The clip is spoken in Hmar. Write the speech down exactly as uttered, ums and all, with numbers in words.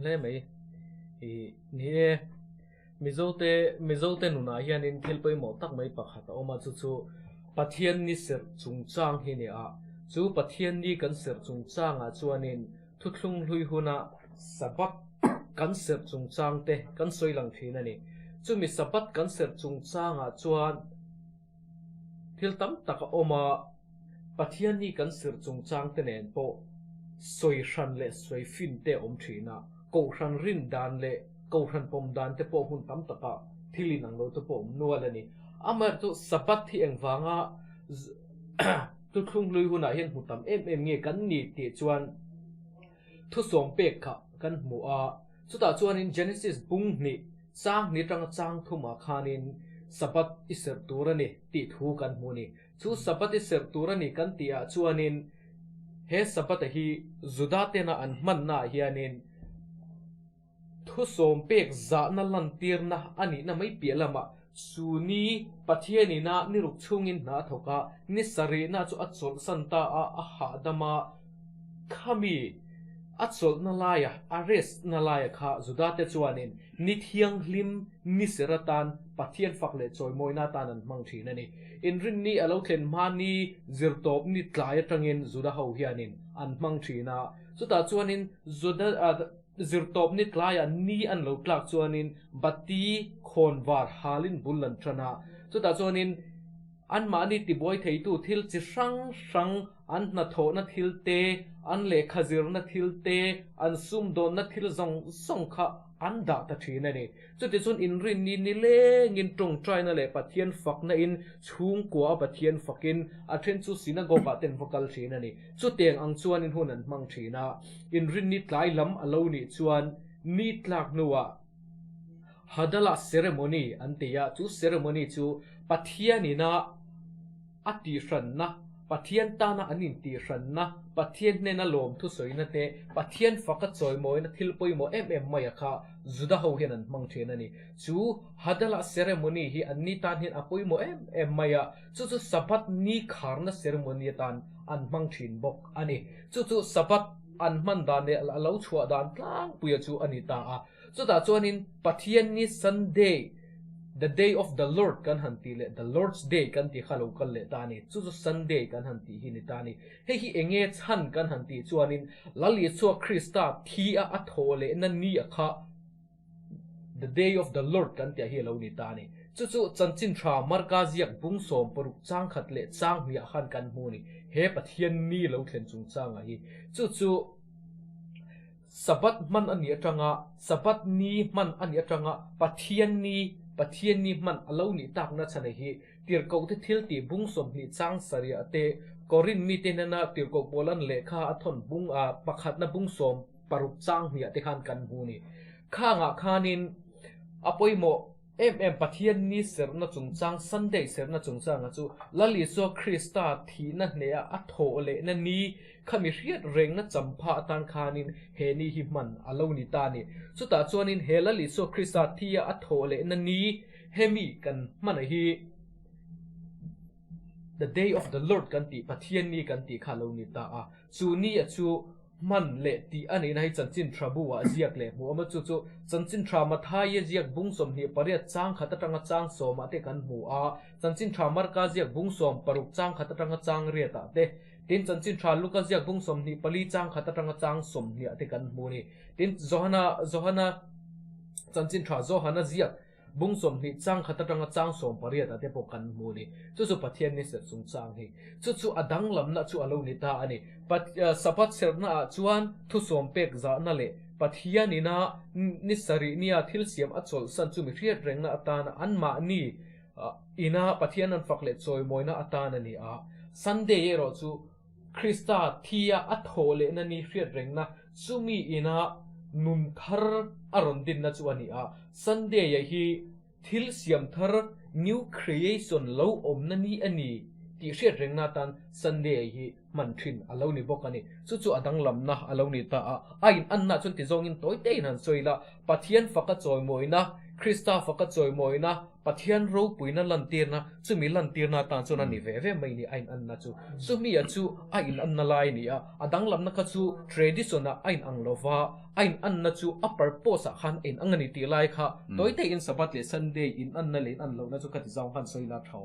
Hle mai. I, ni e, Mizote, Mizote nuna hianin thil poimaw tak mai pakhat a awm a, chu chu Pathian ni serh chungchang hi ni a. Chu Pathian ni kan serh chungchangah chuanin thuthlung hlui huna Sabbath kan serh chungchang te kan sawi lang ṭhin a ni. Chumi Sabbath kan serh chungchangah chuan thil tam tak a awm a, Pathian ni kan serh chungchang te nen pawh sawi hran leh sawi fin te a awm ṭhin a, kohhran rin dan leh kohhran pawm dan te pawh hun tam taka thil inang lo te pawh awm nual a ni. Amaherawhchu Sabbath hi engvanga z-, thuthlung hlui hunah hian hmu tam em em nge kan ni tih chuan thusawm pek kha kan hmu a. Chutah chuanin Genesis bung hnih chang hnih aṭanga chang thumah khanin Sabbath i serh tur a ni tih thu kan hmu a ni. Chu Sabbath i serh tur a ni kan tihah chuanin he Sabbath hi Juda tena an hmannaah hianin thusawm pek zahna lantirna a nihna mai piah lamah chu ni Pathian ina ni ruk chhungin hna a thawk a, ni sarihna chu a chawlhsan ta a, a hahdam a, khami a chawlhna laia, a rest-na laia kha Juda te chuanin ni thianghlim ni serh atan Pathian fak leh chawimawina atan an hmang ṭhin a ni. Inrinni a lo thlen hma ni Zirtawp ni tlai aṭangin Juda ho hianin an hmang ṭhin a. Chutah chuanin Juda, a, Zirtawp ni tlaia ni an lo tlak chuanin bati khawnvar halin bul an ṭan a. Chutah chuanin anmahni tibuai theitu thil chi hrang hrang, an hnathawhna thil te, an lehkha zirna thil te, an sumdawnna thil zawng zawng kha an dah ta ṭhin a ni. Chutichuan Inrinni ni lengin ṭawngṭaina leh Pathian fakna in chhungkua a Pathian fakin a ṭhen chu synagogue-ah te an va kal ṭhin a ni. Chutiang ang chuanin hun an hmang ṭhin a. Inrinni tlai lam a lo nih chuan ni tlak hnuah Havdalah ceremony an ti a, chu ceremony chu Pathian ina a tihhranna, Pathian tana an intihhranna, Pathian hnena lawmthu sawina te, Pathian faka chawimawina thil poimaw em em maia kha Juda ho hian an hmang ṭhin a ni. Chu Havdalah ceremony hi an ni tan hian a poimaw em em mai a, chu chu Sabbath ni kharna ceremony atan an hmang ṭhin bawk a ni. Chu chu Sabbath an hman dan leh a lo chhuah dan tlangpuia chu a ni ta a. Chutah chuanin Pathian ni Sunday, the day of the Lord kan han tih leh, the Lord's day kan tih kha lo kal leh ta a ni. Chu chu Sunday kan han tih hi ni ta a ni. Hei hi eng nge chhan kan han tih chuanin Lal Isua Krista thi a, a thawh lehna ni a kha the day of the Lord kan tih hi a lo ni ta a ni. Chu chu Chanchin Ṭha Marka ziak bung sawm paruk chang khat leh chang hnih ah khan kan hmu a ni. He Pathian ni lo thlen chungchang a hi. Chu chu Sabbath hman a nih aṭanga, Sabbath ni hman a nih aṭanga, Pathian ni, Pathian ni hman a lo nih takna chhan a hi, Tirhkohte Thiltih bung sawmhnih chang sarih ah te, Korin mite hnena Tirhkoh Paulan lehkha a thawn bung, a, pakhatna bung sawm paruk chang hnih ah te khan kan hmu a ni. Khangah khanin a poimaw em em Pathian ni serhna chungchang, Sunday serhna chungchanga chu Lal Isua Krista thihna hneha a thawh lehna ni kha mi hriat rengna champha atan khanin he ni hi hman a lo ni ta a ni. Chutah chuanin he Lal Isua Krista thi a, a thawh lehna ni hemi kan hman a hi the day of the Lord kan tih, Pathian ni kan tih kha lo ni ta a. Chu ni a chu hman leh tih a nihna hi Chanchin Ṭha bu ah ziak leh hmuh a awm a, chu chu Chanchin Ṭha Mathaia ziak bung sawmhnih pariat chang khat aṭanga chang sawmah te kan hmu a, Chanchin Ṭha Marka ziak bung sawm paruk chang khat aṭanga chang riatah te, tin Chanchin Ṭha Luka ziak bung sawmhnih pali chang khat aṭanga chang sawmhnih ah te kan hmu a ni. Tin Johana, Johana, Chanchin Ṭha Johana ziak bung sawmhnih chang khat aṭanga chang sawm pariat ah te pawh kan hmu a ni. Chu chu Pathian ni serh chungchang hi. Chu chu a danglamna chu a lo ni ta a ni. Pat-, eh, Sabbath serhna ah chuan thusawm pek zahna leh Pathian ina n-, ni sarih nia thil siam a chawlhsan chu mi hriat rengna atana anmahni, ah, ina Pathian an fak leh chawimawina atan a ni a. Sunday erawh chu Krista thi a, a thawh lehna ni hriat rengna, chumi ina nun thar a rawn dinna chu a ni a. Sunday a hi thil siam thar, new creation, lo awmna ni a ni tih hriat rengna atan Sunday a hi hman ṭhin a lo ni bawk a ni. Chu chu a danglamna a lo ni ta a. A inanna chuan ti zawngin tawi tein han sawi la, Pathian faka chawimawina Krista faka chawimawina, Pathian ropuina lantirna, chumi lantirna tan chuan a ni ve ve mai ni a inanna chu. Chumi a chu a inanna lai ni a, a danglamna kha chu tradition-a a inang lo va, a inanna chu a purpose-ah khan a inang a ni tih lai kha, tawite in Sabbath leh Sunday inanna leh inan lohna chu ka ti zawng khan sawi la tha.